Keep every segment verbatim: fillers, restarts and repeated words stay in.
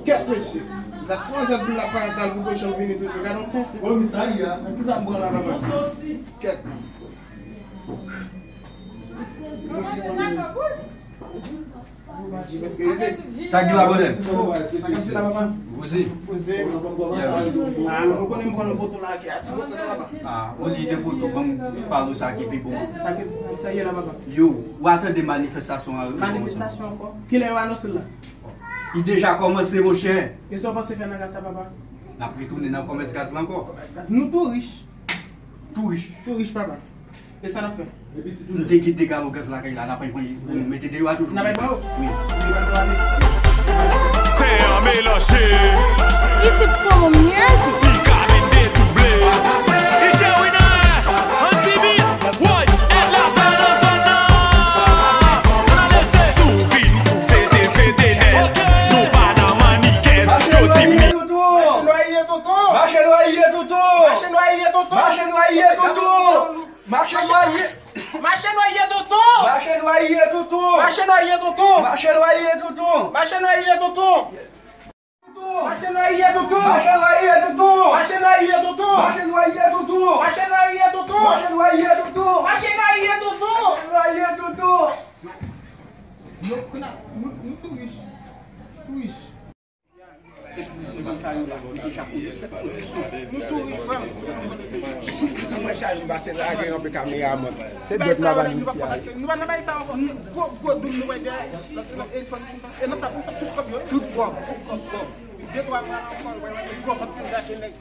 Kèt, mesye. Gad, si manzè di m l ap parèt la, l poko janm vini toujou. Gad yon tenten. Komisarya. Nan ki sa m pran la, papa? Kèt. Mèsi, papa. Sa k gen la, bòdè? Sa k ap di la, papa? Poze. Poze. Yeah. Ah, ou konnen m pran yon poto la ki a ti poto, papa. Ah, olye de poto, ban m pale w sa ki pi bon. Sa ki, sa ye la, papa? Yo, w a tande manifestasyon an? Manifestasyon ankò? Kilè yo anonse l la? Li deja kòmanse, monchè. E sa w panse fè nan gaz la, papa? N ap retounen nan kòmès gaz la ankò. Kòmès gaz. Nou tou rich. Tou rich. Tou rich, papa. E sa n ap fè? Nou te gen de galon gaz lakay la, n ap pran pou nou mete deyò a toujou. N ap pran yo? Wi. Se an melanje. Isit Promo Music. Li ka vin dedouble. Li Chewina, Antibi, woy, èd la sa nan zòn nan. Ann ale se. Si w vin pou fete, fete nèt. Nou pa nan mannikèt. Yo di mi. Mache nwaye tonton! Mache nwaye tonton! Mache nwaye tonton! Mache nwaye tonton! Mache nwaye! Mache nwaye tonton! Mache nwaye tonton! Mache nwaye tonton! Mache nwaye tonton! Mache nwaye tonton! Mache nwaye tonton! Mache nwaye tonton! Mache nwaye tonton! Mache nwaye tonton! Mache nwaye tonton! Mache nwaye tonton! Mache nwaye tonton! Mache nwaye tonton! Mache nwaye tonton! Yo, kounye a, nou, nou tou rich. Tou rich. Nou tou rich, frè m. Mwen chaje m pase la, gen anpil kameraman. Se dwèt la ba nou isi a. Nou pa nan bay sa ankò. Gwo, gwo doum nou wè dèyè. E nan sa pou tout kòb yo. Tout kòb, tout kòb, kòb. De twa mwa ankò, wè, wè, gwo vant ki gate nèg.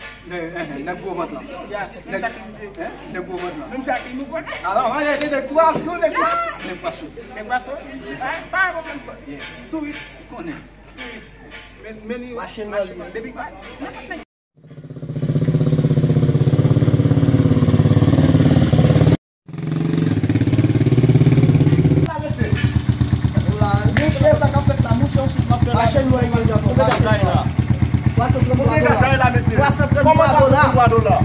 Nèg gwo vant lan. Ya, nèg sa ki misye. Nèg gwo vant lan. Menm sa ki nou konnen. Alò, ann ale, nèg pwason, nèg pwason. Nèg pwason. Nèg pwason. Pa, pa pwoblèm, frè. Tou rich. Konnen. Men, men li, machin nan li. Depi kwa? Machin nou an ye nan twa san tranntwa dola. Twa san tranntwa dola.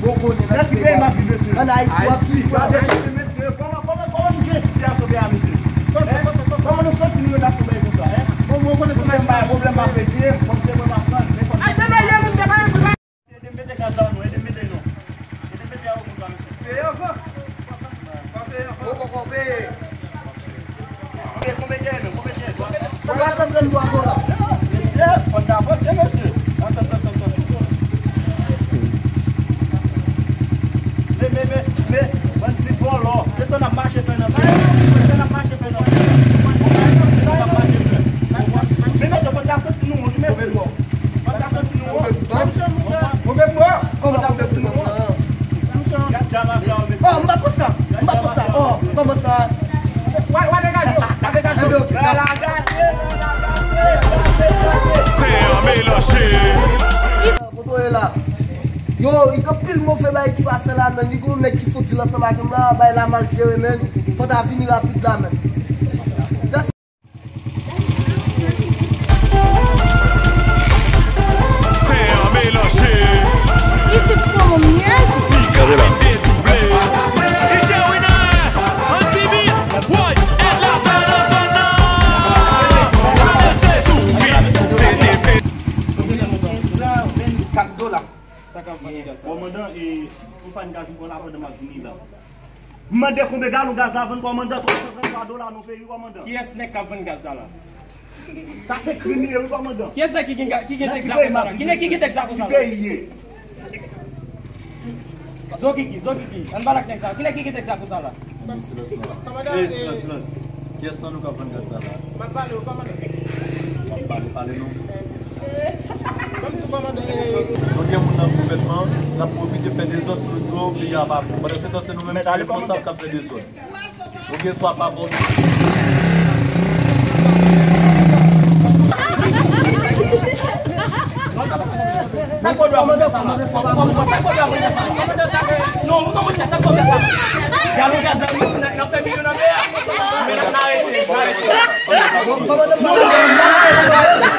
Bon konnen nan ki peyi m ap viv, mesye? Ann Ayiti, w ap viv. Kòman, kòman, kòman nou jere sitiyasyon peyi a, mesye? Hein? Kòman nou santi nou menm n ap tonbe konsa, hein? Bon, mwen konnen se machin. Pwoblèm pa pwoblèm, m ap peye, m ap peye, m ap pran, men fò. Ede m mete gaz la non, ede m mete non. Ede m mete a yo konsa, mesye. Peye avan. Pa peye avan. Ou poko peye. Konbyen, konbyen ki ye menm? Konbyen ki ye? Twa san tranntwa dola. Mesye, fò n avanse, mesye. Atann, atann, atann, atann. Men, men, men, men, bann ti vòlò. Se sa n ap mache fè nan peyi. Se sa n ap mache fè nan peyi. Se sa n ap mache fè. Men, mesye, fò n ta santi nou wont, wi, mesye. Fò n ta santi nou wont. Kòman pou mete nan? Oh, m pa konsa. M pa konsa. Oh, kòman sa? Wa, wa degaje, wa degaje. Se an melanje. Kote w ye la? Yo, gen anpil move bagay ki pase la, men. Li gen yon nèg ki soti ansanm ak m la, bagay la mal jere, men. Fò ta vini rapid la, men. Se an melanje. Isit Promo Music. Li ka vin dedouble. Li Chewina, Antibi, woy, èd la sa nan zòn nan. Sou vin pou fete, fete. Vennkat dola. Sa k ap vant gaz sa? Kòmandan, e, yon pàn gaz m pran la pandan m ap vini la. M mande konbyen galon gaz la vann, kòmandan? Twa san tranntwa dola nan peyi, kòmandan. Kiyès nèg k ap vann gaz la la? Sa se krim li ye, wi, kòmandan. Kiyès nèg ki gen, ki gen tèks la konsa la? Ki nèg ki gen tèks la konsa la? Ki peyi ye? Zokiki, Zokiki. Ann pale ak nèg sa. Ki nèg ki gen tèks la konsa la? Silans, silans, silans. Kiyès nan nou k ap vann gaz la la? M ap pale w, kòmandan. W ap pale, pale non. Ban m di w, kòmandan, e. Nou gen moun nan gouvènman, l ap pwofite fè dezòd pou nou di w peyi a pa bon. Pandansetan, se nou menm ki responsab k ap fè dezòd. Ou gen swa pa bon. Sa k pwodui a? Kòmandan, kòmandan, se pa bon. Sa k pwodui a? Non, non, monchè, sa k pwodui a? Galon gaz la, n ap fè milyon nan peyi a. Men n arete, n arete. Bon, kòmandan, kòmandan.